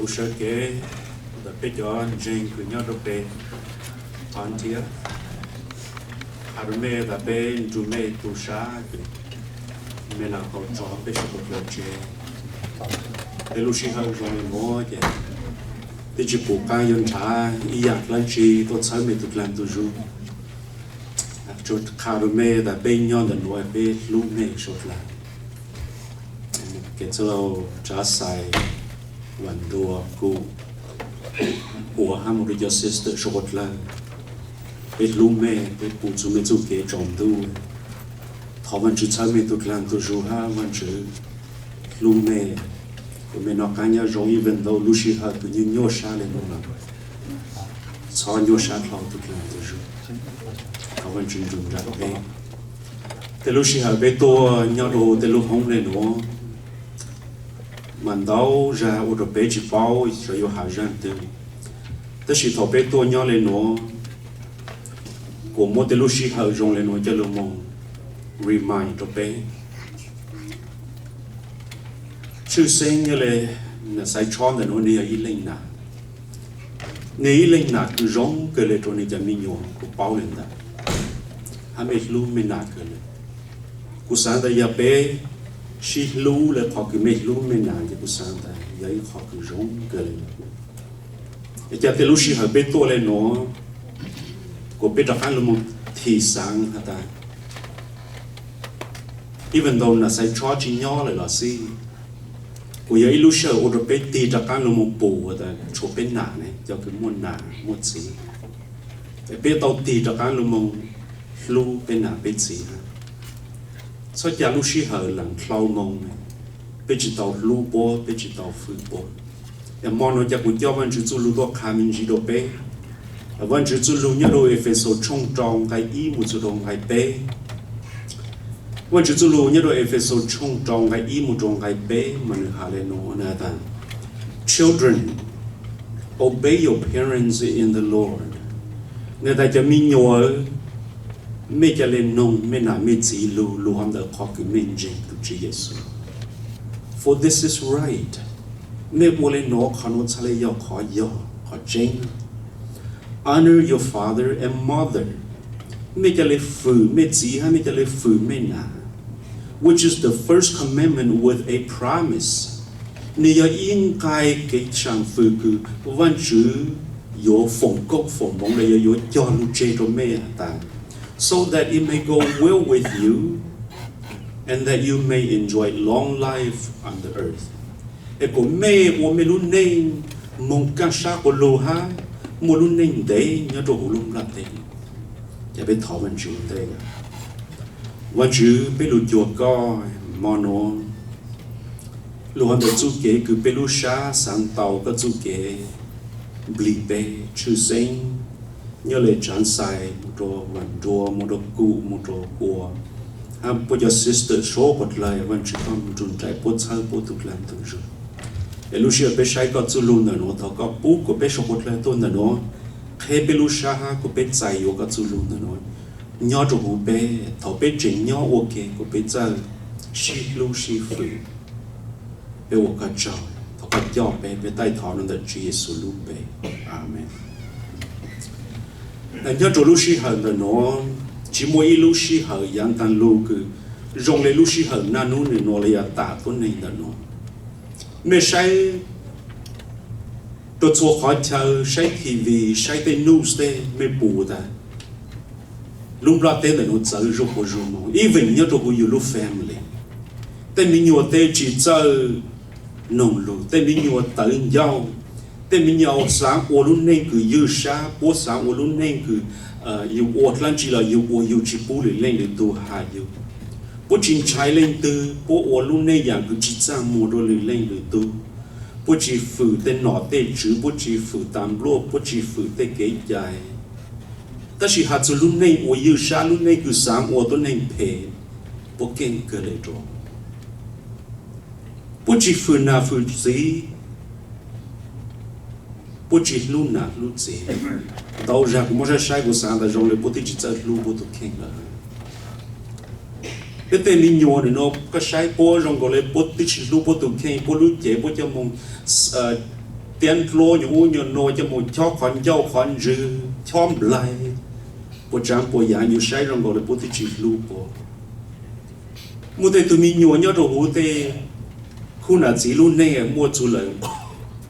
Kuv sawv kev ntawm peb cov ntseeg kws nyob rau pem qhov ntiaj, qha rau mej tas peb nrug mej tu sab kws mej nrog tau tso peb suav dlawg tsev. Tej lub sij hawm zoo li nuav ces twb tsi pum qaab yuav nrhav ib yaam dlaab tsi tuaj txhawb mej tug dlaag tug zug. Tsuas qha rau mej tas peb nyob ntawm nuav peb hlub mej suav dlawg. Kev txwj laug Tsav Xais, Vam Nruas, kuv, kuv hab moog rau cov sister suav dlawg, peb hlub mej, peb pum txug mej txuj kev tsaus ntuj. Thov Vaajtswv txhawb mej tug dlaag tug zug hab Vaajtswv hlub mej, kuas mej noj qaab nyob zoo ib veej ntau lub sij hawm kws nyuaj nyuaj sab le nuav los txhob nyuaj sab dlhau tug dlaag tug zug. Thov Vaajtswv nrug nraag peb. Tej lub sij hawm peb tuaj nyob rau tej lub hoob le nuav mas ntau zag ua rau peb tsi paub xyov yuav has zaj twg. Tab sis thaum peb tuaj nyob le nuav, kuas muab tej lub sij hawm zoo le nuav coj lug moog remind rau peb. Tshwj xeeb nyob le Nam Xaiv Tshob ntawm nuav nwg yog ib leej nam, nwg ib leej nam kws zoo kawg le rau nwg cov me nyuam, kuv paub le ntawd. Hab mej hlub mej nam kawg le. Kuv xaav tas yog peb sib hlub le qhov kws mej hlub mej nam ces kuv xaav tas yog ib qhov kws zoo kawg le. Es ca tej lub sij hawm peb tuaj le nuav, kuas peb rov qaab lug moog thim xaav has tas, ib veej ntau Nam Xaiv Tshob tsi nyob lawm los xij, kuas yog ib lub sij hawm ua rau peb tig rov qaab lug moog pum tas tshuav peb nam ne, cov kws muaj nam muaj txiv, es peb tau tig rov qaab lug moog hlub peb nam peb txiv hab. Txhob ca lub sij hawm laam dlhau moog peb tsi tau hlub puab, peb tsi tau fwm puab. Es hmo nuav ca kuv coj Vaajtswv txuj lug tuaj qha me ntsis rau peb. Vaajtswv txuj lug nyob rau Efexus tshooj rau nqai ib moog txug rau nqai peb. Vaajtswv txuj lug nyob rau Efexus tshooj rau nqai ib moog rau nqai peb mas nwg has le nuav, nwg has tas, Children, obey your parents in the Lord. Nwg tas cov me nyuam, mej ca le noog mej nam mej txiv lug, lug hov ntawm qhov kws mej ntseeg tug Tswv Yexus. For this is right. Mej ua le nuav, qhov nuav txhad le yog qhov yog qhov tseeb. Honor your father and mother. Mej ca le fwm mej txiv hab mej ca le fwm mej nam, which is the first commandment with a promise. Nwg yog ib nqai kev tshaam fwm kws Vaajtswv yuav foom koob foom moov le, yuav, yuav cog lug tseg rau mej has tas, so that it may go well with you and that you may enjoy long life on the earth. Es kuas mej ua mej lub neej moog kaaj sab quas lug hab muaj lub neej ntev nyob rau huv lub nplaj teb. Ces peb thov Vaajtswv ua ntej. Vaajtswv, peb lug cuag koj hmo nuav, lug hov ntawm txuj kev kws peb lub sab xaav tau koj txuj kev nplig peb tshwj xeeb, nyob le Tsav Xais moog rau Vaam Nruas moog rau kuv moog rau kuas, hab puab cov sister suav dlawg, Vaajtswv koj nrug nraim puab txhawb puab tug dlaag tug zug. Es lub sij hawm peb saib koj txuj lug ntawm nuav, thov koj pub kuas peb suav dlawg tuaj ntawm nuav, qheb peb lub sab hab kuas peb txais yuav koj txuj lug ntawm nuav nyob rau huv peb. Thaum peb tseem nyob ua ke kuas peb txawj sib hlub sib fwm. Peb ua koj tsaug, thov koj coj peb, peb taij thov nuav ntawm Tswv Yexus lub npe, amees. Nyob rau lub sij hawm ntawm nuav, tsis muaj ib lub sij hawm yaav taag lug kws zoo le lub sij hawm naj nub nwg nuav le yav tas tuab neeg ntawm nuav. Mej saib rua txhua qhov chaw, saib TV, saib tej news tej, mej pum tas lub nplaj teb ntawm nuav txawv zuj hu zuj moog, even nyob rua huv yug lub family. Tej me nyuam tej tsis txawj noog lug, tej me nyuam tawv ncauj, tej me nyuam xaav ua lub neej kws ywj sab, puab xaav ua lub neej kws yug ua dlaab tsi los yug ua yug tsis pub lwm leej lwm tug has yug. Puab tsis ntshai leej twg, puab ua lub neej yaam kws tsis txaaj muag rua lwm leej lwm tug. Puab tsis fwm tej nom tej tswv, puab tsis fwm tas npluaj, puab tsis fwm tej kev cai. Tab sis has txug lub neej ua ywj sab, lub neej kws xaav ua tuab neeg phem, puab keej kawg le rua. Puab tsis fwm nam fwm txiv, puab tsis hlub nam hlub txiv. Ntau zag kuv muab saib saib kuv xaav tas zoo le puab twb tsis txawj hlub puab tug kheej lawm. Peb tej me nyuam nwm nuav koj saib puab zoo nkaus le puab twb tsis hlub puab tug kheej, puab lub cev puab coj moog, Cia nplua nyuag ub nyuag no coj mus chob qhov ncauj qhov ntswg, chob nplaig, puas tsav puas yam, yus saib zoo nkaus li puab twb tsis hlub puab. Muaj tej tug me nyuam nyob rau huv tej khub nam txiv lub neej muaj txug lawm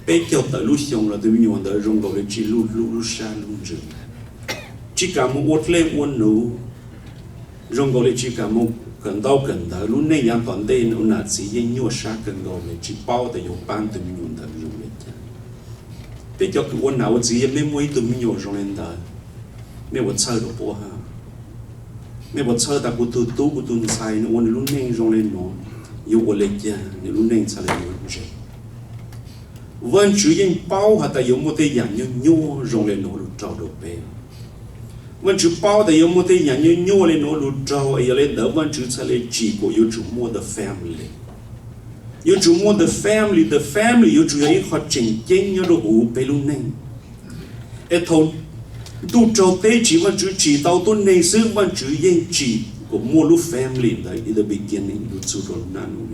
peb caug tawm lub xyoo los tus me nyuam ntawd zoo nkaus li tsis hlub lub sab lub ntsws, tsis kam mus ua dlej ua nuv, zoo nkaus li tsis kam mus kawm ntaub kawm ntawv. Lub neej yav tom ntej ua nam txiv yeej nyuaj sab kawg nkaus li, tsis paub tas yuav pab tus me nyuam ntawd zoo li cas. Peb cov kws ua nam ua txiv, yog mej muaj ib tug me nyuam zoo li ntawd, mej puas txhawj rau puab hab? Mej puas txhawj tas kuv tug tub kuv tug ntxhais nws ua nws lub neej zoo li nuav, yuav ua li cas nws lub neej txhaj le yuav ntse? Vaajtswv yeej paub has tas yuav muaj tej yaam nyuaj nyuaj zoo le nuav lug raug rua peb. Vaajtswv paub tas yuav muaj tej yaam nyuaj nyuaj le nuav lug raug, es yog le ntawd Vaajtswv txhaj le tsim kuas yuav tsum muaj the family. Yuav tsum muaj the family, the family yuav tsum yog ib qho tseem ceeb nyob rua huv peb lub neej. Es thaum ntuj raug teb tsim, Vaajtswv tsim tau tuab neeg xwb, Vaajtswv yeej tsim kuas muaj lub family ntawd in the beginning lug txug rua naj nub.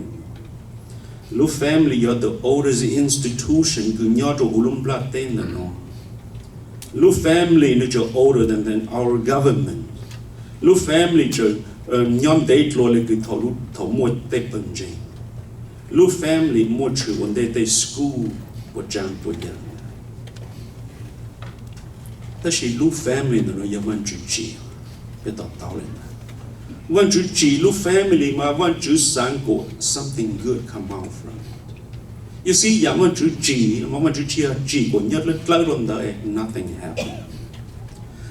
Lub family yog the oldest institution kws nyob rua huv lub nplaj teb ntawm nuav. Lub family nws tseem older than, than our government. Lub family tseem nyob ntev dlua le kws thaum muaj tej pawg ntseeg. Lub family muaj tshwm ua ntej tej school puas tsav puas yam. Tab sis lub family ntawm nuav yog Vaajtswv tsim, peb to taub le ntawd. Vaajtswv tsim lub family mas Vaajtswv xaav kuas something good come out from it. Yog xib yaam Vaajtswv tsim mas Vaajtswv tsis yog tsim kuas nyob dlawb dlawb rua ntawd nothing happen.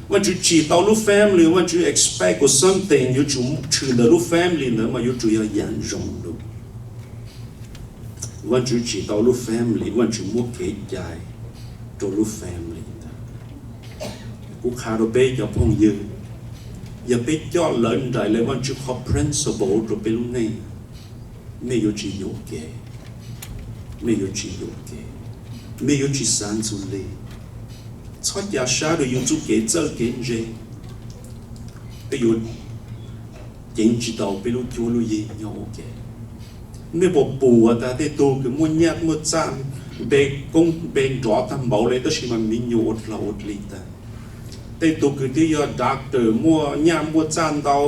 Vaajtswv tsim tau lub family, Vaajtswv expect kuas something yuav tsum tshwm ntawm lub family ntawd mas yuav tsum yog yaam zoo lug. Vaajtswv tsim tau lub family, Vaajtswv muab kev cai rua lub family ntawd. Kuv qha rua peb cov phooj ywg, yog peb coj lawv nraim le Vaajtswv qhov principle rua peb lub neej, mej yuav tsis yuam kev, mej yuav tsis yuam kev, mej yuav tsis xav ntxuv li. Txhob ca sab rua yug txuj kev txawj kev ntse, peb yuav ceev tsis tau peb lub cuab lub yig nyob ua ke. Mej puas pum tas tej tug kws muaj nyaj muaj txaj, npe koob npe nrov tag npaum le tab sis mas me nyuam ua dlau ua dlig tag. Tej tug kws twb yog doctor muaj nyaj muaj txaj ntau,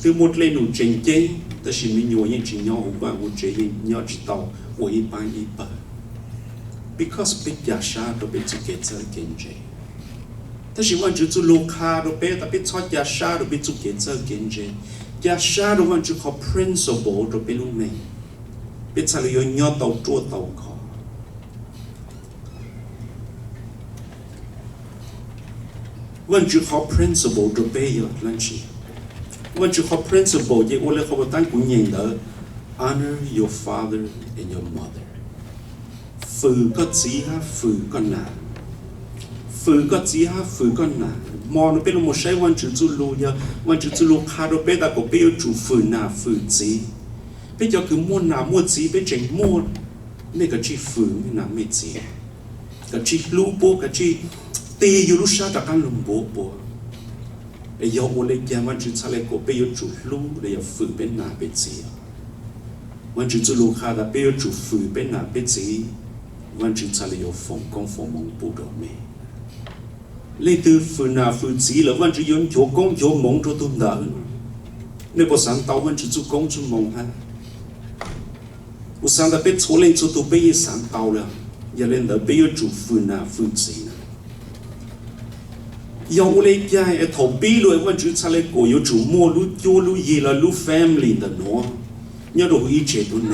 twb muaj dlej num tseem ceeb tab sis me nyuam yeej tsis nyob huv vaj huv tsev, yeej nyob tsis tau ua ib paab ib pawg. Because peb ca sab rua peb txuj kev txawj kev ntse. Tab sis Vaajtswv txuj lug qha rua peb tas peb txhob ca sab rua peb txuj kev txawj kev ntse, ca sab rua Vaajtswv qhov principle rua peb lub neej, peb txhaj le yuav nyob tau ruaj tau khov. Vaajtswv qhov principle rua peb yog dlaab tsi? Vaajtswv qhov principle ces ua le qhov puas taab kuv nyeem ntawd, honor your father and your mother. Fwm koj txiv hab fwm koj nam. Fwm koj txiv hab fwm koj nam. Hmo no peb lug mus saib Vaajtswv txuj lug, yog Vaajtswv txuj lug qha rua peb tas kom peb yuav tsum fwm nam fwm txiv. Peb cov kws muaj nam muaj txiv peb tseem muaj, mej kav tsij fwm mej nam mej txiv, kav tsij hlub puab, kav tsij tig yug lub sab rov qaab lug npuav puab. Es yog ua le caag Vaajtswv txhaj le kom peb yuav tsum hlub los yog fwm peb nam peb txiv? Vaajtswv txuj lug qha tas peb yuav tsum fwm peb nam peb txiv, Vaajtswv txhaj le yuav foom koob foom moov pub rua mej. Leej twg fwm nam fwm txiv lawm Vaajtswv yuav nchuav koob nchuav moov rua tug ntawd. Mej puas xaav tau Vaajtswv txuj koob txuj moov hab? Kuv xaav tas peb txhua leej txhua tug peb yeej xaav tau le. Yog le ntawd peb yuav tsum fwm nam fwm txiv na. Yog ua le caag es thaum pib lug Vaajtswv txhaj le kom yuav tsum muaj lub cuab lub yig los lub family ntawm nuav nyob rua huv ib tsev tuab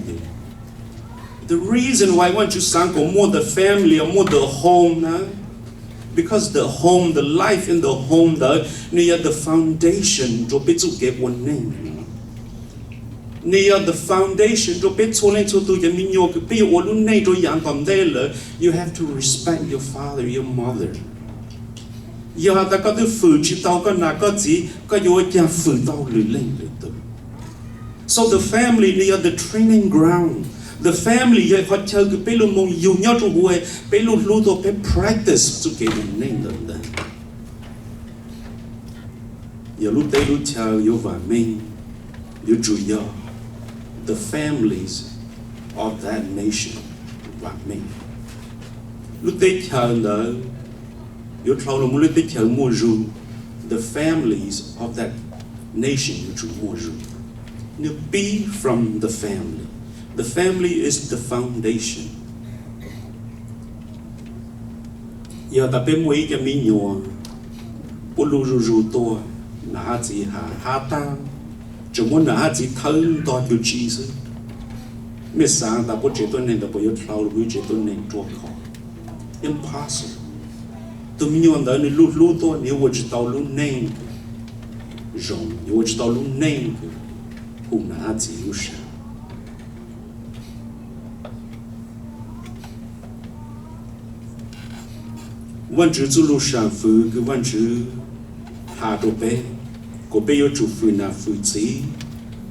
neeg? The reason why Vaajtswv xaav kom muaj the family, muaj the home na, because the home, the life in the home ntawd nws yog the foundation rua peb txuj kev ua neej. Nws yog the foundation rua peb txhua leej txhua tug cov me nyuam kws peb yuav ua lub neej rua yaav tom ntej lawm. You have to respect your father, your mother. Yog has tas koj twb fwm tsis tau koj nam koj txiv, koj yuav ua caag fwm tau lwm leej lwm tug? So the family nws yog the training ground. The family yog qhov chaw kws peb lug moog yug nyob rua huv, peb lug hlub tuaj, peb practice txuj kev ua neej ntawm ntawd. Yog lub teb lub chaw yuav vaam meej, yuav tsum yog the families of that nation vaam meej. Lub teb chaws ntawd yuav dhau los mus lub teb chaws muaj zug, the families of that nation yuav tsum muaj zug. Nws be from the family. The family is the foundation. Yog tas peb muaj ib cov me nyuam puab lub zuj zus tuaj, nam hab txiv has has tag, tseem muab nam hab txiv thawb ntog cuag tsi xwb. Mej xaav tas puab tsev tuab neeg ntawd puas yuav dhau lug ib tsev tuab neeg ruaj khov? Impossible. Tug me nyuam ntawd nws lub hlub tuaj nws yuav ua tsis tau lub neej zoo, yuav ua tsis tau lub neej kws hu nam hab txiv lub sam. Vaajtswv txuj lug sam fwv kws Vaajtswv has rua peb, kuas peb yuav tsum fwm nam fwm txiv,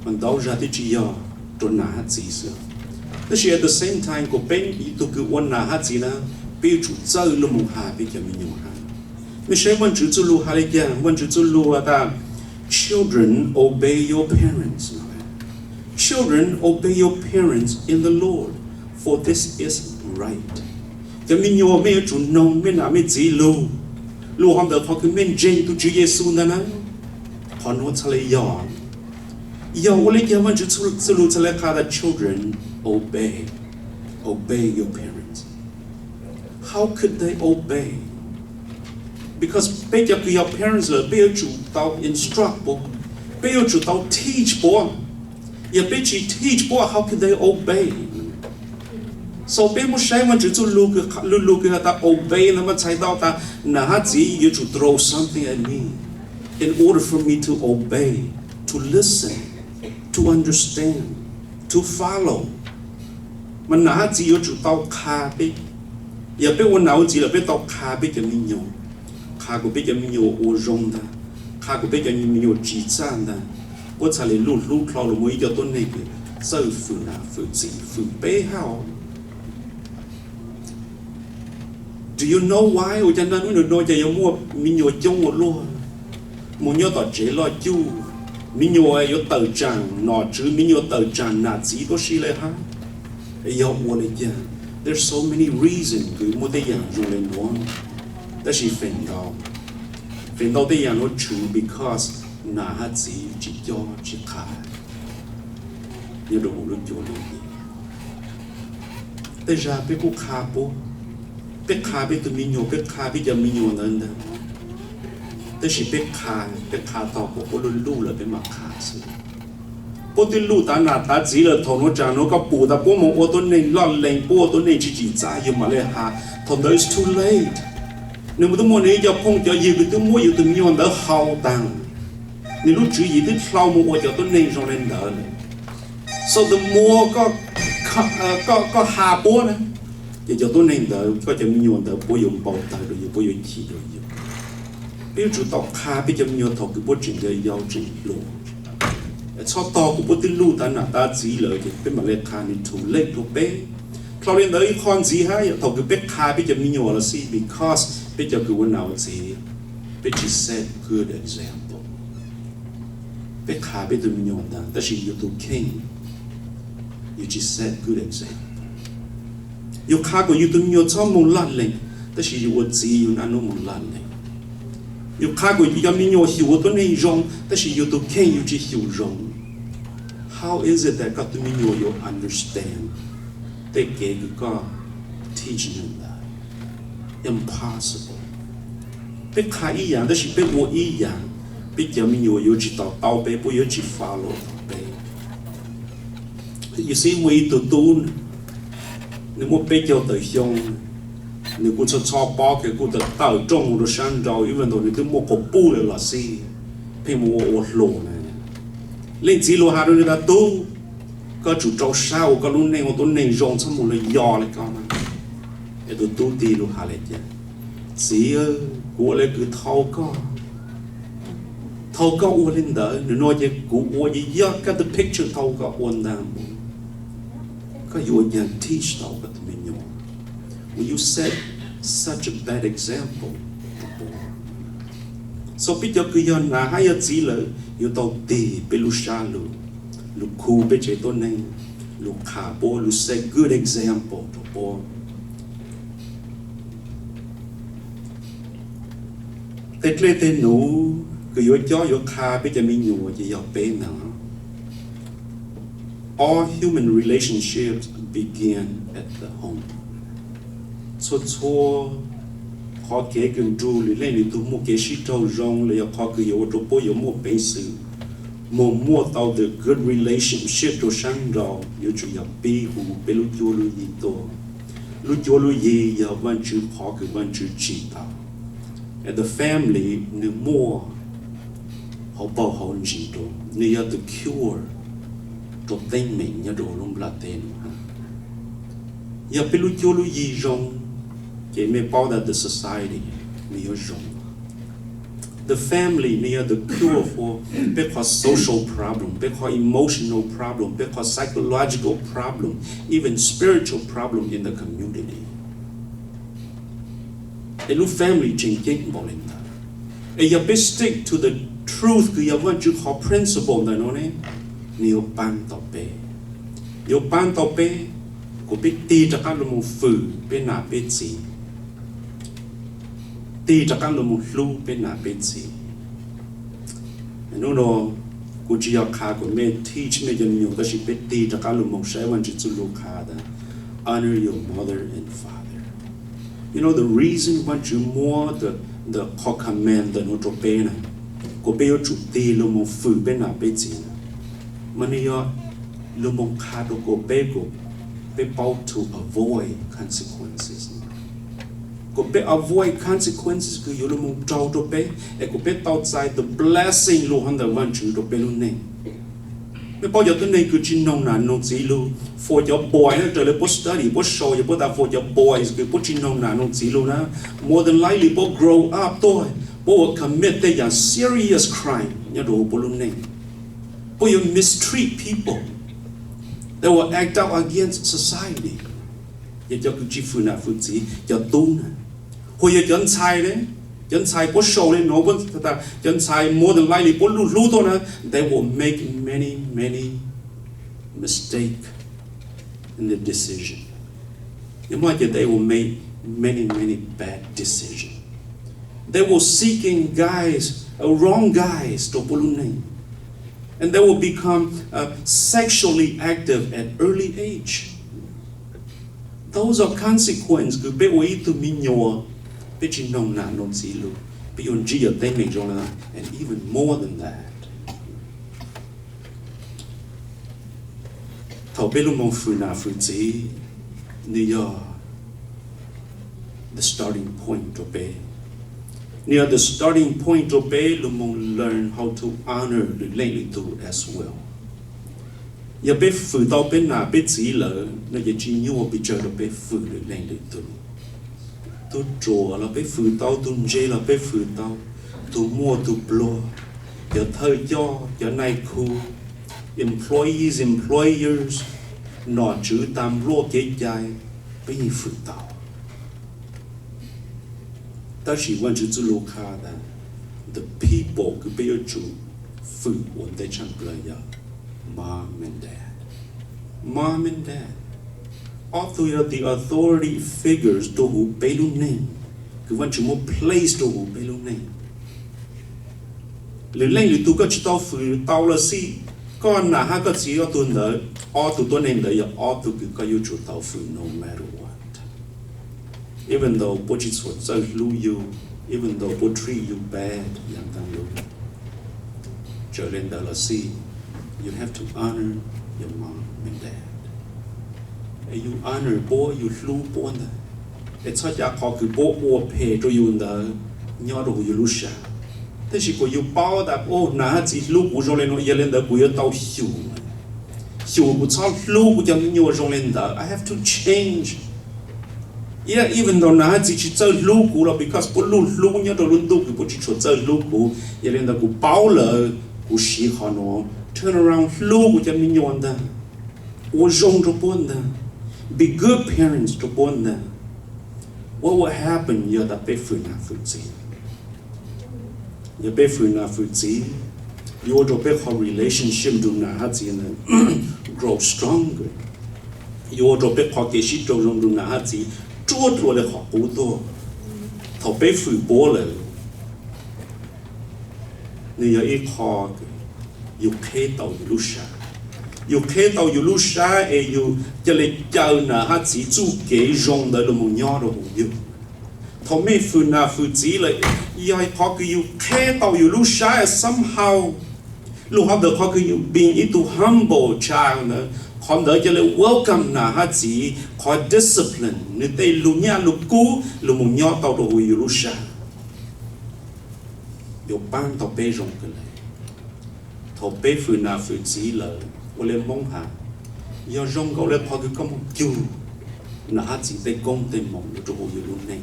mas ntau zag twb tsi yog rua nam hab txiv xwb. Tab sis at the same time kuas peb ib tug kws ua nam hab txiv na, peb yuav tsum txawj lug moog has peb cov me nyuam hab. Mej saib Vaajtswv txuj lug has le caag? Vaajtswv txuj lug has tas, Children, obey your parents. Children, obey your parents in the Lord, for this is right. Cov me nyuam, mej yuav tsum noog mej nam mej txiv lug, lug hov ntawm qhov kws mej ntseeg tug Tswv Yexus ntag na. Qhov nuav txhad le yog, yog ua le caag Vaajtswv txuj lug txhad le qha tas, Children, obey, obey your parents? How could they obey? Because peb cov kws yog parents lawm peb yuav tsum tau instruct puab, peb yuav tsum tau teach puab. Yog peb tsi teach puab, how could they obey? So peb muab saib Vaajtswv txuj lug kws has tas obey ntawd mas txhais tau tas nam hab txiv yuav tsum throw something at me in order for me to obey, to listen, to understand, to follow. Mas nam hab txiv yuav tsum tau qha peb. Yog peb ua nam ua txiv lawm peb tau qha peb cov me nyuam, qha kuas peb cov me nyuam ua zoo ntag, qha kuas peb cov me nyuam tsi txaj ntag, puab txhad le lug hlub dhau lug moog ib co tuab neeg kws txawj fwm nam fwm txiv fwm peb hab. Do you know why? Ua caag naj nub nub nuav ces yuav muaj me nyuam coob ua luaj, moog nyob tom tsev loj cuj, me nyuam yuav tawm tsaam nom tswv, me nyuam tawm tsaam nam txiv tuab si le hab? Yog ua le caag? There's so many reasons kws muaj tej yaam zoo le nuav. Tab sis feem ntau, feem ntau tej yaam nuav tshwv because nam hab txiv tsi cob tsi qha nyob rua huv lub cuag lub yig. Tej zag peb kuj qha puab, peb qha peb tug me nyuam, peb qha peb cov me nyuam ntawd ntag. Tab sis peb qha, peb qha tog kuas puab luj luj lawm peb mam qha xwb. Puab twb luj tav nam tav txiv lawm, thaum nuav tsaam nuav koj pum tas puab moog ua tuab neeg loj lees, puab ua tuab neeg tsi tsim txaj, yug mam le has. Thaum ntawd it's too late. Nwg twb muaj nwg ib co phooj cov ywg kws twb muab yug tug me nyuam ntawd haus taag, nwg lub tswv yim twb dlhau moog ua cov tuab neeg zoo le ntawd lawm. So the more koj, koj has puab na, ces cov tuab neeg ntawd, koj cov me nyuam ntawd puab yuav npau tawg rua yug, puab yuav chim rua yug. Peb yuav tsum tau qha peb cov me nyuam thaum kws puab tseem yau yau tseem hluas. Txhob tog kuas puab twb luj tav nam tav txiv lawm ces peb mam le qha, nwg too late rua peb. Dlhau le ntawd ib qho ntxiv hab, yog thaum kws peb qha peb cov me nyuam los xij, because peb cov kws ua nam ua txiv, peb tsi set good example. Peb qha peb tug me nyuam ntag, tab sis yug tug kheej yug tsi set good example. Yug qha kuas yug tug me nyuam txhob moog laj lees, tab sis yug ua txiv yug naj nub moog laj lees. Yug qha kuas yug cov me nyuam xyum ua tuab neeg zoo, tab sis yug tug kheej yug tsi xyum zoo. How is it that koj tug me nyuam yuav understand tej kev kws koj teach nwg ntawd? Impossible. Peb qha ib yaam tab sis peb ua ib yaam, peb cov me nyuam yuav tsi to taub peb, puab yuav tsi follow peb. Yug xib muaj ib tug tub, nwg muaj peb caug tawm xyoo, nwg kuj txhob txhob pob kws kuj tawm tawm rooj moog rua sab nraud, even though nwg twb muaj quas puj lawm los xij, pheej moog ua ua hluas na. Leej txiv lug has rua nwg tas, tub, koj tsum rau sab ua koj lub neej, ua tuab neeg zoo, txhob moog lug yos le koj na. Es tug tub tig lug has le caag? Txiv, kuv ua le kws thau koj, thau koj ua le ntawd, nwg nua ces kuv ua ces yog koj tug picture thau koj ua ntaag. Koj yuav ua caag teach tau koj tug me nyuam? Will you set such a bad example? So peb cov kws yog nam hab yog txiv lawm yuav tau tig peb lub sab lug, lug khu peb tsev tuab neeg, lug qha puab, lug set good example rua puab. Tej dlej tej nuv kws yuav cob yuav qha peb cov me nyuam ces yog peb ntag. All human relationships begin at the home. Txhua txhua qhov kev kws nrug lwm leej lwm tug muaj kev sib raug zoo los yog qhov kws yuav ua rau puab yuav muaj peev xwm moog muaj tau the good relationship rua saab nraud yuav tsum yog pib huv peb lub cuab lub yig tuaj. Lub cuab lub yig yog Vaajtswv qhov kws Vaajtswv tsim tau. As the family nwg muaj hauv paug hauv ntsis rua, nwg yog the cure rua teeb meem nyob rua lub nplaj teb nuav. Yog peb lub cuab lub yig zoo, ces mej paub tas the society nwg yuav zoo. The family nwg yog the cure for peb qhov social problem, peb qhov emotional problem, peb qhov psychological problem, even spiritual problem in the community. Es lub family tseem ceeb npaum le ntawd. Es yog peb stick to the truth kws yog Vaajtswv qhov principle ntawm nuav ne, nwg yuav paab tau peb, yuav paab tau peb, kuas peb tig rov qaab lug moog fwm peb nam peb txiv, tig rov qaab lug moog hlub peb nam peb txiv. Nub nua kuv tsi yog qha kuas mej teach mej cov me nyuam, tab sis peb tig rov qaab lug moog saib Vaajtswv txuj lug qha tas honor your mother and father. You know the reason Vaajtswv muab the, the qhov command ntawm nuav rua peb na, kuas peb yuav tsum tig lug moog fwm peb nam peb txiv na, mas nwg yog lug moog qha rua kuas peb, kuas peb paub to avoid consequences, kuas peb avoid consequences kws yuav lug moog raug rua peb, es kuas peb tau txais the blessing lug hov ntawm Vaajtswv rua peb lub neej. Mej paub cov tuab neeg kws tsi noog nam noog txiv lug, for cov boys na, raws le puab study puab sau yog puab tas for cov boys kws puab tsi noog nam noog txiv lug na, more than likely puab grow up tuaj puab will commit tej yaam serious crime nyob rua huv puab lub neej. Puab yuav mistreat people, they will act out against society. Yog cov kws tsi fwm nam fwm txiv, cov tub na, hu yog cov ntxhais ne, cov ntxhais puab sau le nuav, puab tas cov ntxhais more than likely puab lug hlub tuaj na, they will make many, many mistake in the decision. Yog muaj ces they will make many, many bad decision. They will seeking guys, uh, wrong guys rua puab lub neej. And they will become, uh, sexually active at early age. Those are consequence kws peb ua ib tug me nyuam, peb tsi noog nam noog txiv lug, peb yuav ntsib yog teeb meem zoo le, and even more than that. Thaum peb lug moog fwm nam fwm txiv, nwg yog the starting point rua peb. Nwg yog the starting point rua peb lug moog learn how to honor lwm leej lwm tug as well. Yog peb fwm tau peb nam peb txiv lawm no ces tsi nyuaj pes tsawg rua peb fwm lwm leej lwm tug. Tug ruam los peb fwm tau, tug ntse los peb fwm tau, tug muaj tug pluag, cov thawj coj, cov nai khu, employees, employers, nom tswv tas npluaj kev cai, peb yeej fwm tau. Tab sis Vaajtswv txuj lug qha tas the people kws peb yuav tsum fwm ua ntej tshaj plaws yog mom and dad. Mom and dad, ob tug yog the authority figures rua huv peb lub neej, kws Vaajtswv muab place rua huv peb lub neej. Lwm leej lwm tug koj tsi tau fwm tau los xij, koj nam hab koj txiv ob tug ntawd, ob tug tuab neeg ntawd yog ob tug kws koj yuav tsum tau fwm no matter what. Even though puab tsi txhua txawj hlub yug, even though puab treat yug bad yav taag lug, txawm le ntawd los xij, you have to honor your mom and dad. Yug honor puab, yug hlub puab ntag. Es txhob cav qhov kws puab ua phem rua yug ntawd nyob rua huv yug lub sab. Tab sis kuas yug paub tas, o, nam hab txiv hlub kuv zoo le nuav, yog le ntawd kuv yuav tau xyum, xyum kuv txhob hlub kuv cov me nyuam zoo le ntawd. I have to change. Yeah, even though nam hab txiv tsi txawj hlub kuv los because puab lub hlub nyob rua lub ntuj kws puab tsi tshua txawj hlub kuv, yog le ntawd kuv paub lawm, kuv siv qhov nuav turn around hlub kuv cov me nyuam ntag, ua zoo rua puab ntag, be good parents rua puab ntag. What will happen yog tas peb fwm nam fwm txiv? Yog peb fwm nam fwm txiv, yuav ua rua peb qhov relationship nrug nam hab txiv ntawd grow stronger. Yuav ua rua peb qhov kev sib raug zoo nrug nam hab txiv ruaj dlua le qhov qub tuaj. Thaum peb fwm puab lawm, Nws yog ib qho yus qheb tau yus lub sab, yus qheb tau yus lub sab es yus ca le caw nam hab txiv txuj kev zoo ntawd los mus nyob rau hauv yus. Thaum mej fwm nam fwm txiv lawm, yog qhov kws yus qheb tau yus lub sab somehow, lug hov ntawd qhov kws yus being ib tug humble child ntawd, qhov ntawd ca le welcome nam hab txiv qhov discipline, nws tej lug nyaj lug kub los mus nyob tau rau hauv yus lub sab. Yuav paab tau peb zoo kawg le. Thaum peb fwm nam fwm txiv lawm, ua le Moob has, yog zoo nkaus le qhov kws koj moog cug nam hab txiv tej koob tej moov rau hauv yus lub neej.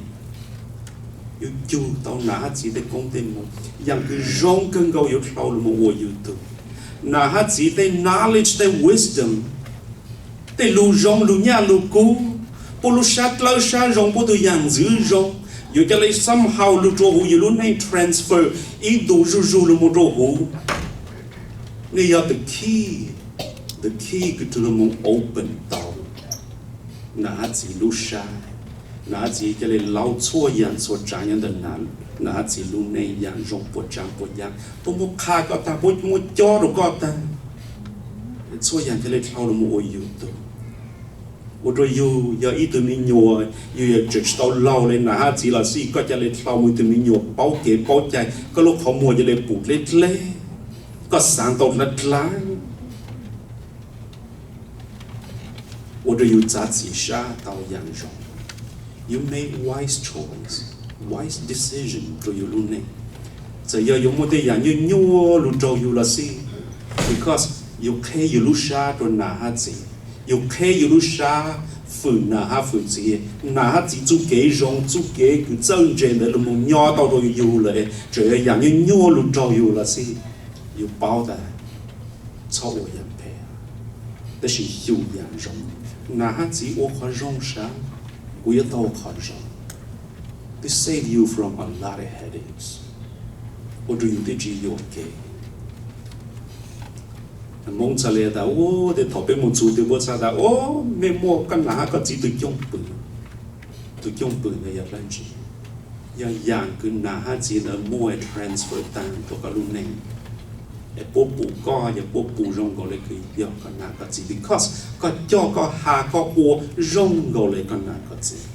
Yus cug tau nam hab txiv tej koob tej moov, yaam kws zoo kawg nkaus yuav dlhau los mus ua yus tug. Nam hab txiv tej knowledge, tej wisdom, tej lug zoo lug nyaj lug kub, puab lub sab dlawb sab zoo, puab tug yaam ntxwv zoo, yuav ca le somehow lug rua huv yus lub neej transfer ib ntus zuj zug lug mus rua huv. Nej yog the key, the key kws tug lug mus open tau nam hab txiv lub sab. Nam hab txiv ca le laub txhua yaam txhua tsaav nyob ntawm nam hab txiv lub neej, yaam zoo puas tsaav puas yaam, puab muab qha koj taag, puab muab cob rua koj taag. Txhua yaam ca le dlhau lug mus ua yus tug. Ua rua yug yog ib tug me nyuam, yug yog tseem tsis tau laug le nam hab txiv los xij, koj ca le dlhau mus ib tug me nyuam paub kev paub cai, koj lub qhov muag ca le pum dleb dleb, koj xaav tau dlav dlav, ua rua yus txav txim sab tau yaam zoo. You make wise choice, wise decision rua yus lub neej. Txawm yog yuav muaj tej yaam nyuaj nyuaj lug raug yus los xij, because yus qheb yus lub sab rua nam hab txiv, yus qheb yus lub sab fwm nam hab fwm txiv, nam hab txiv txuj kev zoo, txuj kev kws txawj ntse ntawd lug mus nyob tau rua yus lawm, txawm yog yaam nyuaj nyuaj lug raug yus los xij, yus paub tas txhob ua yaam phem, tab sis xyum yaam zoo. Nam hab txiv ua qhov zoo sab, kuv yuav tau qhov zoo. They save you from a lot of headaches, ua rua yus twb tsis yuam kev. Moob txhaj le tas, u, tej thaum peb mus txug twg puab txhaj tas, u, mej muaj koj nam hab koj txiv tug cooj pwm. Tug cooj pwm ntawd yog dlaab tsi? Yog yaam kws nam hab txiv ntawd muaj transfer taag rua koj lub neej, es puab pum koj, yog puab pum zoo nkaus le kws yog koj nam koj txiv, because koj coj koj has koj ua zoo nkaus le koj nam koj txiv.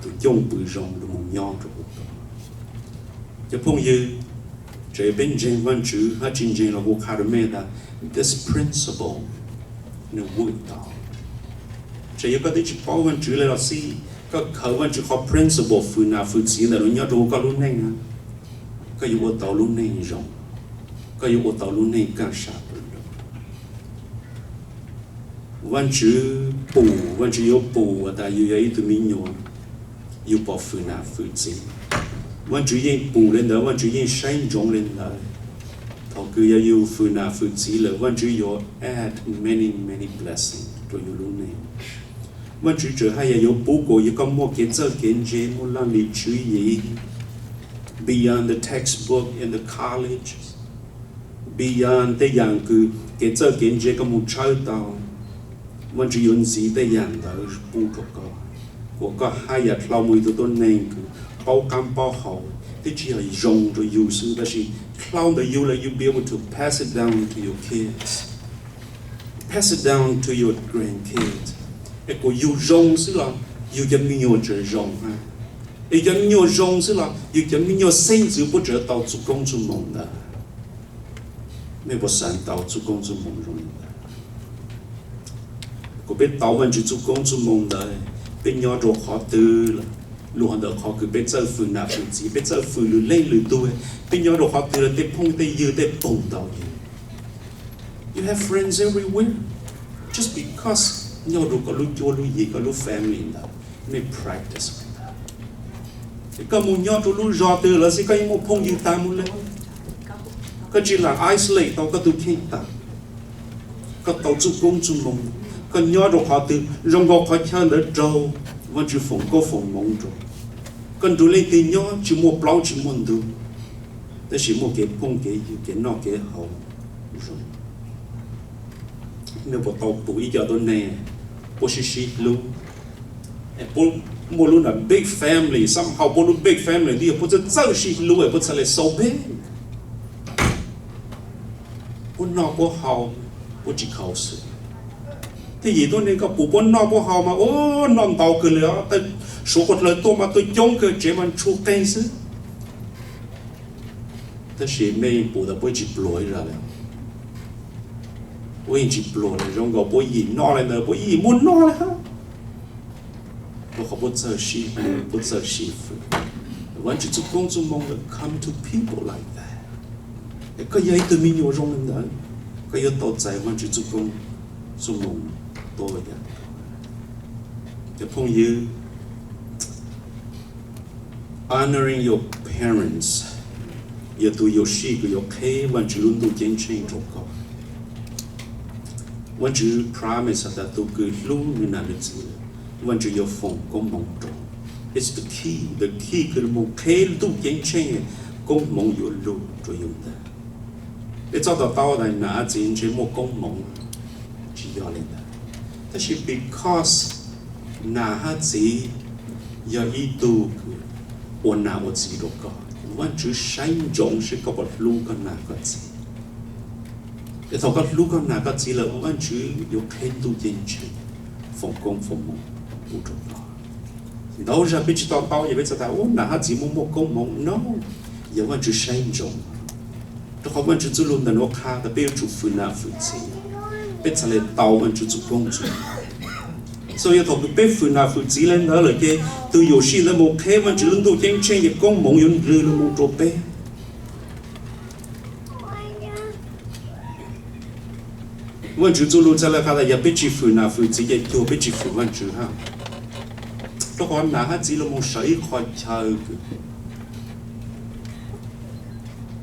Tug cooj pwm zoo lug mus nyob rua koj. Cov phooj ywg, tseem peb ntseeg Vaajtswv hab tsis ntseeg los kuv qha rua mej tas, this principle nws work tau. Tseem yog koj twb tsis paub Vaajtswv le los xij, koj khaws Vaajtswv qhov principle fwm nam fwm txiv ntawm nuav nyob rua koj lub neej, koj yuav ua tau lub neej zoo, koj yuav ua tau lub neej kaaj sa pum nroo. Vaajtswv pum, Vaajtswv yuav pum has tas yus yog ib tug me nyuam, yus pom fwm nam fwm txiv. Vaajtswv yeej pum le ntawd, Vaajtswv yeej saib ntsoov le ntawd. Thaum kws yog yus fwm nam fwm txiv lawm, Vaajtswv yuav add many, many blessing rua yus lub neej. Vaajtswv tseem haj yam yuav pub kuas yog koj muaj kev txawj kev ntse, muaj laj lim tswv yim, beyond the textbook in the college, beyond tej yaam kws kev txawj kev ntse koj moog tshawb tau. Vaajtswv yuav ntxiv tej yaam ntawd pub rua koj, kuas koj haj yam dlhau mus ib tug tuab neeg kws paub qaab paub hau, twb tsis yog zoo rua yus xwb, tab sis dlhau ntawm yus lawm, you be able to pass it down to your kids, pass it down to your grandkids. Es kuas yus zoo xwb los yus cov me nyuam tseem zoo hab, es cov me nyuam zoo xwb los yus cov me nyuam xeeb ntxwv puab tseem tau txuj koob txuj moov ntawd. Mej puas xaav tau txuj koob txuj moov zoo li ntawd? Kuas peb tau Vaajtswv txuj koob txuj moov ntawd, peb nyob rua qhov twg los, lug hov ntawm qhov kws peb txawj fwm nam fwm txiv, peb txawj fwm lwm leej lwm tug, peb nyob rua qhov twg los tej phooj tej ywg tej poog tau yus. You have friends everywhere. Just because nyob rua koj lub cuab lub yig, koj lub family ntawd, mej practice ntawd. Es koj mus nyob rua lub zog twg los xij koj yeej muaj phooj ywg taag mus le. Koj tsis lam isolate tau koj tug kheej taag. Koj tau txuj koob txuj moov, koj nyob rua qhov twg zoo nkaus qhov chaw ntawd raug, Vaajtswv foom koob foom moov rua. Koj nrug leej twg nyob tsis muaj plaub tsis muaj ntug, tab sis muaj kev phooj kev ywg, kev noj kev haus zoo. Mej puas tau pum ib co tuab neeg puab sib sib hlub, puab muaj lub nram big family, somehow puab lub big family twb yog puab txawj txawj sib hlub es puab txhaj le so big. Puab noj puab haus, puab tsis khaus xwb. Tej yim tuab neeg koj pum puab noj puab haus mas ua noj ntau kawg li os, tej suav qhuav dlaws tuaj mas tuaj coob kawg, tsev mas ntshua qeeg xwb. Tab sis mej yeej pum tas puab tsis pluag ib zag li. Puab yeej tsis pluag li, zoo nkaus puab yim noj li ntawd puab yeej muaj noj li hab. Rua qhov puab txawj sib hlub, puab txawj sib fwm. Vaajtswv txuj koob txuj moo lawm come to people like that. Es koj yog ib tug me nyuam zoo li ntawd, koj yuav tau txais Vaajtswv txuj koob txuj moo tuaj yam. Cov phooj ywg, honoring your parents, yog tug yuam sij kws yuav qheb Vaajtswv lub ntuj ceeb tsheej rua koj. Vaajtswv promise has tas tug kws hlub nwg nam nwg txiv, Vaajtswv yuav foom koob moov rua. It's the key, the key kws moog qheb ntuj ceeb tsheej, koob moov yuav lug rua yug ntag. Peb txhob to taub tas nam hab txiv ntshe muaj koob moov, tsis yog li ntawd. Tab sis because nam hab txiv yog ib tug kws ua nam ua txiv rua koj, Vaajtswv saib ntsoov seb koj puas hlub koj nam koj txiv. Es thaum koj hlub koj nam koj txiv lawm, Vaajtswv yuav qheb ntuj ceeb tsheej, foom koob foom moov pub rua koj. Ntau zag peb tsis to taub, yog peb txhob tas ua nam hab txiv muaj muaj koob moov no, yog Vaajtswv saib ntsoov. Rua qhov Vaajtswv txuj lug ntawm nuav qha tas peb yuav tsum fwm nam fwm txiv, peb txhad le tau Vaajtswv txuj koob txuj. So yog thaum kws peb fwm nam fwm txiv le ntawd lawm ces tug yuam sij ntawd moog qheb Vaajtswv lub ntuj ceeb tsheej ces koob moov yuav nqws lug moog rua peb. Vaajtswv txuj lug txhad le qha tas yog peb tsis fwm nam fwm txiv ces cuag peb tsis fwm Vaajtswv hab. Rua qhov nam hab txiv lug moog sawv ib qho chaw kws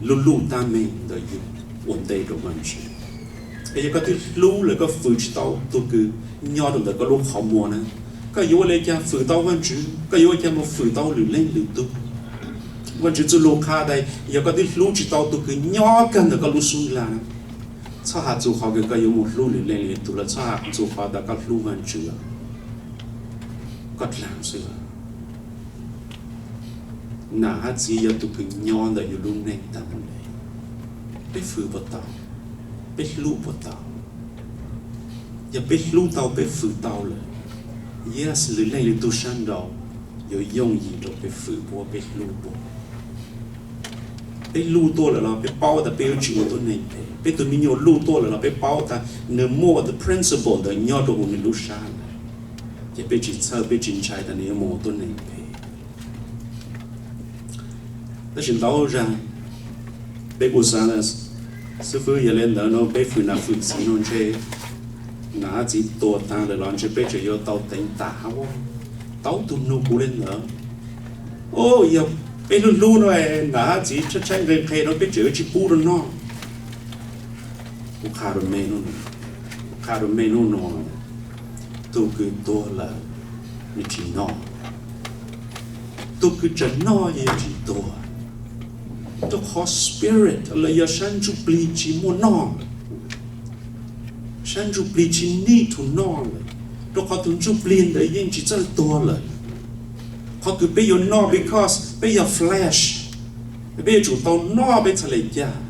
lub luj tab meeg ntawm yug ua ntej rua Vaajtswv. Es yog koj twb hlub lawm koj fwm tsis tau tug kws nyob rua ntawm koj lub qhov muag na, koj yuav ua le caag fwm tau Vaajtswv? Koj yuav ua caag moog fwm tau lwm leej lwm tug? Vaajtswv txuj lug qha tas yog koj twb hlub tsis tau tug kws nyob kawg ntawm koj lub xub ntiag, txhob has txug qhov kws koj yuav moog hlub lwm leej lwm tug lawm, txhob has txug qhov tas koj hlub Vaajtswv, koj dlaag xwb. Nam hab txiv yog tug kws nyob ntawm yug lub neej taag le. Peb fwm puas tau? Peb hlub puas tau? Yog peb hlub tau, peb fwm tau lawm, yes, lwm leej lwm tug sab nraud yuav yooj yim rua peb fwm puab, peb hlub puab. Peb luj tuaj lawm los peb paub tas peb yuav tsis ua tuab neeg phem. Peb tug me nyuam luj tuaj lawm los peb paub tas nwg muaj the principle ntawd nyob rua huv nwg lub sab lawm, ces peb tsis txhawj, peb tsis ntshai tas nwg yuav moog ua tuab neeg phem. Tab sis ntau zag peb kuj xaav tas, xib fwb, yog le ntawd no peb fwm nam fwm txiv no ntshe nam hab txiv tuag taag lawm los ntshe peb tseem yuav tau teev tam hab. Tau tug nug kuv le ntawd. O, yog peb hlub hlub no, nam hab txiv tshaib tshaib nqe nqe no peb tseem yuav tsis pub rua noj. Kuv qha rua mej nub, qha rua mej nub nua, tug kws tuag lawm nwg tsis noj, tug kws tseem noj yog tsis tuag. Rua qhov spirit los yog sab ntsuj plig tsis muaj noj, sab ntsuj plig tsis need to noj lawm, rua qhov tug ntsuj plig ntawd yeej tsis txawj tuag lawm. Qhov kws peb yuav noj because peb yog flesh, peb yuav tsum tau noj peb txhad le caag.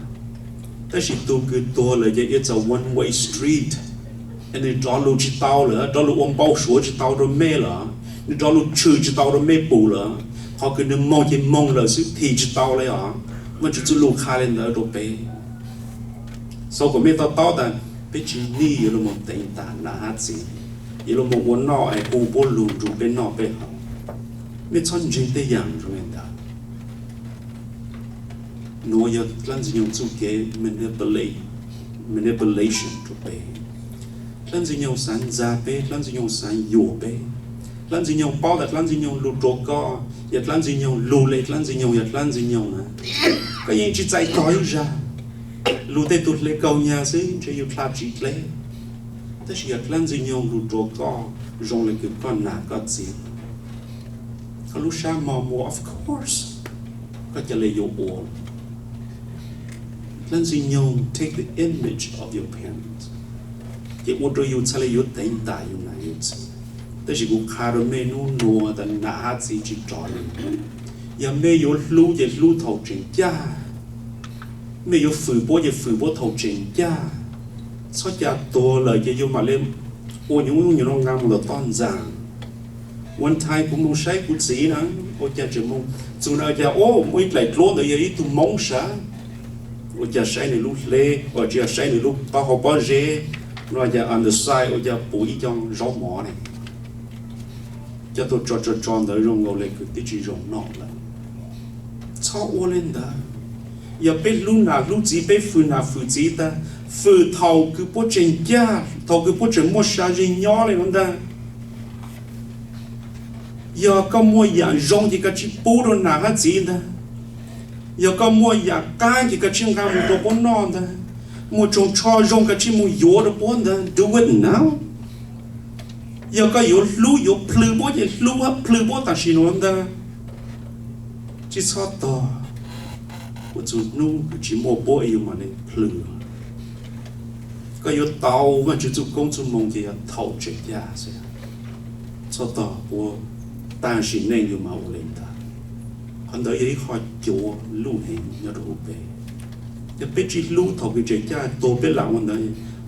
Tab sis tug kws tuag lawm ces it's a one way street. Nwg rov lug tsis tau lawm, rov lug ua npau suav tsis tau rua mej lawm, nwg rov lug tshwm tsis tau rua mej pum lawm. Qhov kws nwg moog ces moog lawm xwb, thim tsis tau le os. Vaajtswv txuj lug qha le ntawd rua peb. So kom mej to taub tas peb tsis need yuav lug moog teev tam nam hab txiv, yuav lug moog ua noj es hu puab lug nrug peb noj peb haus. Mej txhob ntseeg tej yaam zoo le ntawd. Nuav yog dlaab Ntxwg Nyoog txuj kev manipulate, manipulation rua peb. Dlaab Ntxwg Nyoog xaav ntxag peb, dlaab Ntxwg Nyoog xaav yuam peb. Dlaab Ntxwg Nyoog paub tas dlaab Ntxwg Nyoog lug rua koj, yog dlaab Ntxwg Nyoog lug le dlaab Ntxwg Nyoog, yog dlaab Ntxwg Nyoog na, koj yeej tsis txais tog ib zag. Lug tej tug hle kaug nyag xwb ntshe yug dlha tsis dleb. Tab sis yog dlaab Ntxwg Nyoog lug rua koj zoo le kws koj nam koj txiv, koj lub sab mo muag, of course koj ca le yuav ua. Dlaab Ntxwg Nyoog take the image of your parents, ces ua rua yug txhad le yuav teev tam yug nam yug txiv. Tab sis kuv qha rua mej nub nua tas nam hab txiv tsis rov le. Yog mej yuav hlub ces hlub thaum tseem caj. Mej yuav fwm puab ces fwm puab thaum tseem caj, txhob cas tuag lawm ces yug mam le ua nyuv nyuv nqa mus tom toj ntxas. One time kuv moog saib kuv txiv na, ua cas tseem moog txug na cas ua muaj ib dlaim dluab ntawd yog ib tug Moob sav, ua cas saib nws lub hleb, ua tsis yog saib nws lub taub hau pob zeb, no cas on the side ua cas puv ib co zaub mov ne. Coj tuaj tso tso tso ntawd zoo nkaus le kws twb tsis zoo noj lawm. Txhob ua le ntawd. Yog peb hlub nam hlub txiv, peb fwm nam fwm txiv tas, fwm thaum kws puab tseem caj, thaum kws puab tseem muaj sa zig nyob le nuav ntag. Yog koj muaj yam zoo ces kav tsij pub rau nam hab txiv ntag. Yog koj muaj yam qaab ces kav tsij nqa mus rau puab noj ntag. Muaj tsoos tsho zoo kav tsij mus yuav rau puab ntag. Do it now. Yog koj yuav hlub yuav plhws puab ces hlub hab plhws puab tam sim nuav ntag. Tsis txhob tog, ua txug hnub kws tsis muaj puab es yug mam le plhws. Koj yuav tau Vaajtswv txuj koob txuj moo ces yog thaum tseem caj xwb. Txhob tog puab, taag sim neej yug mam ua le ntawd. Qhov ntawd yog ib qho cuav luj heev nyob rau huv peb. Yog peb tsis hlub thaum kws tseem caj, tuag peb lam ua ntawd,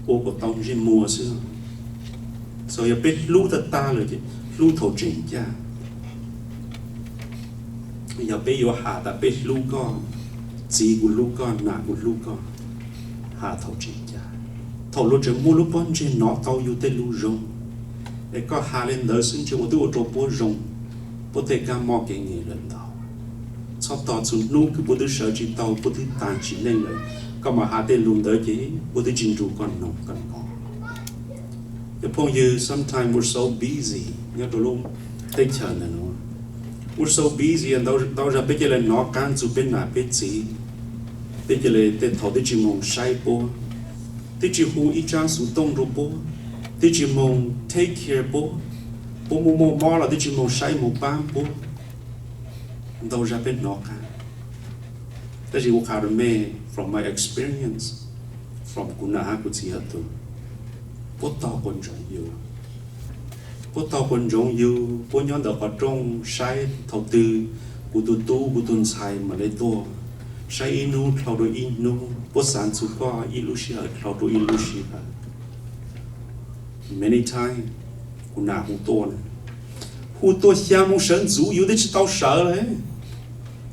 ua kuas tau ntsej muag xwb. So yog peb hlub tag tag lawm ces hlub thaum tseem caj. Yog peb yuav has tas peb hlub koj, txiv kuv hlub koj, nam kuv hlub koj, has thaum tseem caj, thaum luag tseem muaj lub pob ntseg nov tau yug tej lug zoo. Es koj has le ntawd xwb ntshe ua twb ua rau puab zoo, puab tej kab mob kev nyem lawm ntau. Txhob tog txug hnub kws puab twb sawv tsis tau, puab twb taag sim neej lawm, koj mam has tej lug ntawd ces puab twb tsis nrug koj noog koj nov. Cov phooj ywg, sometimes we're so busy nyob rau lub teb chaws ntawm nuav. We're so busy, ntau zag peb ca le nov qaab txug peb nam peb txiv, peb ca le tej thaum twb tsis moog saib puab, twb tsis hu ib tsaab xuv tooj rau puab, twb tsis moog take care puab, puab muaj muaj mob los twb tsis moog saib moog paab puab. Ntau zag peb nov qaab. Tab sis kuv qha rau mej from my experience, from kuv nam hab kuv txiv hab tug, puab tog quas ntsoov yug. Puab tog quas ntsoov yug, puab nyob ntawm qhov rooj saib thaum twg kuv tug tub kuv tug ntxhais mam le tuaj. Saib ib hnub dlhau rau ib hnub, puab xaav txug koj ib lub sij hawm dlhau rau ib lub sij hawm. Many times kuv nam hu tuaj, hu tuaj xya moos sawv ntxuv yug twb tsis tau sawv le,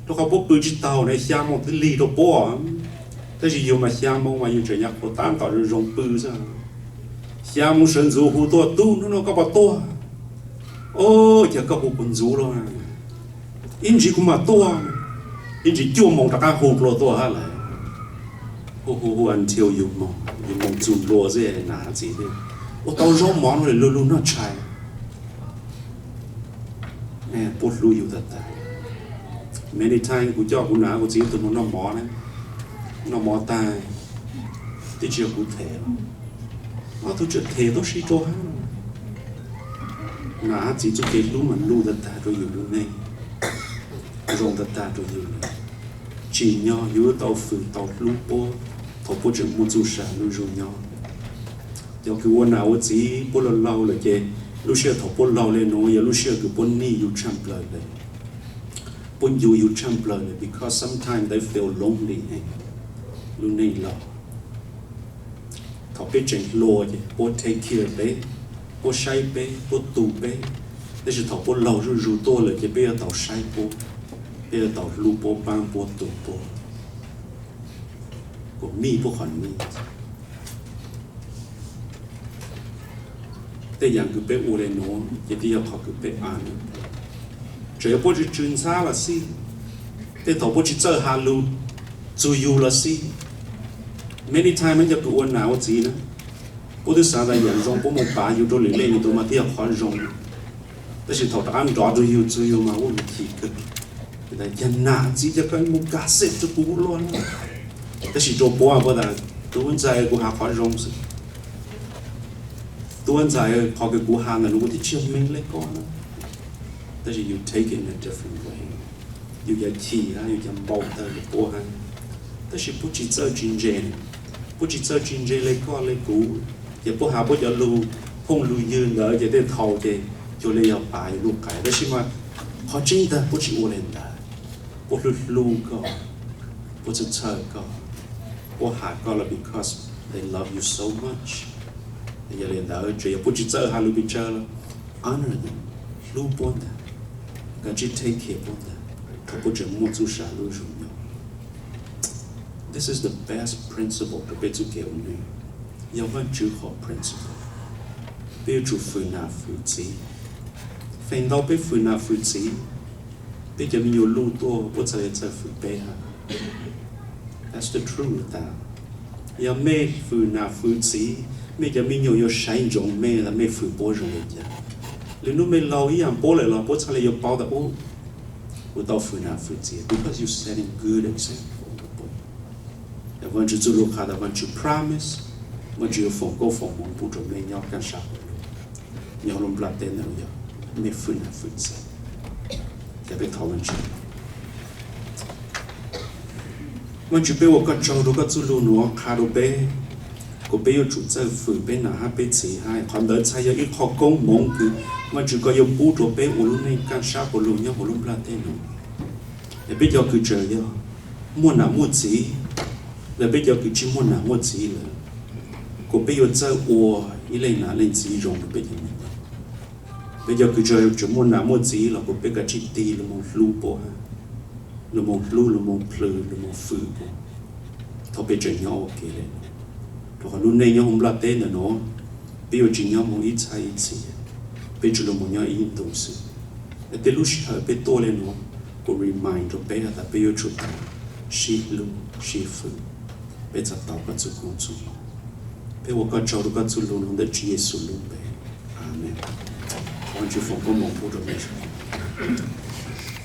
rau qhov puab pw tsis taug ne, xya moos twb lig rau puab. Tab sis yug mas xya moos mas yug tseem nyag qhuav tab tom zoo zoo pw xwb. Xya moos sawv ntxuv hu tuaj, tub, hnub no koj puas tuaj? O, cas koj hu kuv ntxuv lawm, ib ntsis kuv mam tuaj. Ib ntsis cuaj moos rov qab hu dlua tuaj hab lawm. Hu hu hu until yug moos, yug moos txug dlua xwb nam txiv, ua tau zaub mov no lug lug noj tshais. Puab hlub yug tag tag. Many times kuv coj kuv nam kuv txiv tug moog noj mov na, noj mov tag, twb tsis yog kuv them, ob tug tseem them tuab si rau hab. Nam hab txiv txuj kev hlub mas luj tag tag rau yug lub neej, zoo tag tag rau yug. Tsim nyog yug tau fwm tau hlub puab thaum puab tseem muaj txuj sa lub zoo nyob. Cov kws ua nam ua txiv puab laug laug lawm ces lub sij hawm thaum puab laug le nuav yog lub sij hawm kws puab nij yug tshaaj plawg le, puab ncu yug tshaaj plawg le, because sometimes they feel lonely, lub neej laug. Thaum peb tseem hluas ces puab take care peb, puab saib peb, puab tu peb. Tab sis thaum puab laug zuj zug tuaj lawm ces peb yuav tau saib puab, peb yuav tau hlub puab, paab puab, tu puab, kuas mij puab qhov nij. Tej yaam kws peb ua le nuav ces twb yog qhov kws peb a, tseem yog puab tsw tsw ntxhab los xij, tej thaum puab tsis txawj has lug txug yug los xij. Many times cov kws ua nam ua txiv na, puab twb xaav tas yaam zoo puab moog pav yug rau lwm leej nwg tug mas twb yog qhov zoo. Tab sis thaum rov qab nrov rau yug txug yug mas ua yug chim kawg. Yog nam txiv cov koj moog kag xej rau kuv luaj na. Tab sis rau puab, puab tas, tub ntxhais, kuv has qhov zoo xwb. Tub ntxhais, qhov kws kuv has ntawm nuav kuv twb tsis yog meej le koj na. Tab sis you take it in a different way. Yug cov chim hab yug cov npau taws rau puab hab. Tab sis puab tsis txawj tsis ntse, puab tsis txawj tsis ntse le koj le kuv, ces puab has puab cov lug phooj lug ywg ntawd ces tej thaum ces cuag le yog pav yug lub qais. Tab sis mas qhov tseeb tag puab tsis ua le ntawd. Puab hlub hlub koj, puab txhawj txhawj koj. puab has koj los because they love you so much. Yog li ntawd txawm yog puab tsis txawj has lus pes tsawg los honor them, hlub puab ntag, kav tsij take care puab ntag, thaum puab tseem muaj txuj sa lub zoo nyob. This is the best principle rau peb txuj kev ua neej, yog Vaajtswv qhov principle. Peb yuav tsum fwm nam fwm txiv. Feem ntau peb fwm nam fwm txiv, peb cov me nyuam luj tuaj puab txhaj le txawj fwm peb hab. That's the truth tas. Yog mej fwm nam fwm txiv, mej cov me nyuam yuav saib ntsoov mej tas mej fwm puab zoo le cas. Lwm nub mej laug ib yaam puab lawm los puab txhaj le yuav paub tas ub, kuv tau fwm nam fwm txiv because you setting good example. Vaajtswv txuj lug has tas Vaajtswv promise, Vaajtswv yuav foom koob foom moov pub rau mej nyob kaaj sab nyob lub nplaj teb ntawd yog mej fwm nam fwm txiv. Ces peb thov Vaajtswv. Vaajtswv, peb ua koj tsaug rau koj txuj lug nuav qha rau peb, kuas peb yuav tsum txawj fwm peb nam hab peb txiv hab qhov ntawd txhaj yog ib qho koob moov kws Vaajtswv koj yuav pub rau peb ua lub neej kaaj sab nyob huv lub nplaj teb nuav. Es peb cov kws tseem yog muaj nam muaj txiv, los peb cov kws tsis muaj nam muaj txiv lawm, kuas peb yuav txawj ua ib leej nam leej txiv zoo rau peb cov me nyuam. Peb cov kws tseem muaj nam muaj txiv los kuas peb kav tsij tig lug moog hlub puab, lug moog hlub, lug moog plhws, lug moog fwm puab thaum peb tseem nyob ua ke le. Rau qhov lub neej nyob huv nplaj teb ntawm nuav, peb yuav tsis nyob moog ib txhais ib txhis, peb tsuas lug moog nyob ib ntus xwb. Es tej lub sij hawm peb tuaj le nuav kuas remind rau peb has tas peb yuav tsum tau sib hlub sib fwm, peb txhaj tau koj txuj koob txuj moov. Peb ua koj tsaug rau koj txuj lug nuav ntawm Tswv Yexus lub npe, amees. Vaajtswv foom koob moov pub rau mej.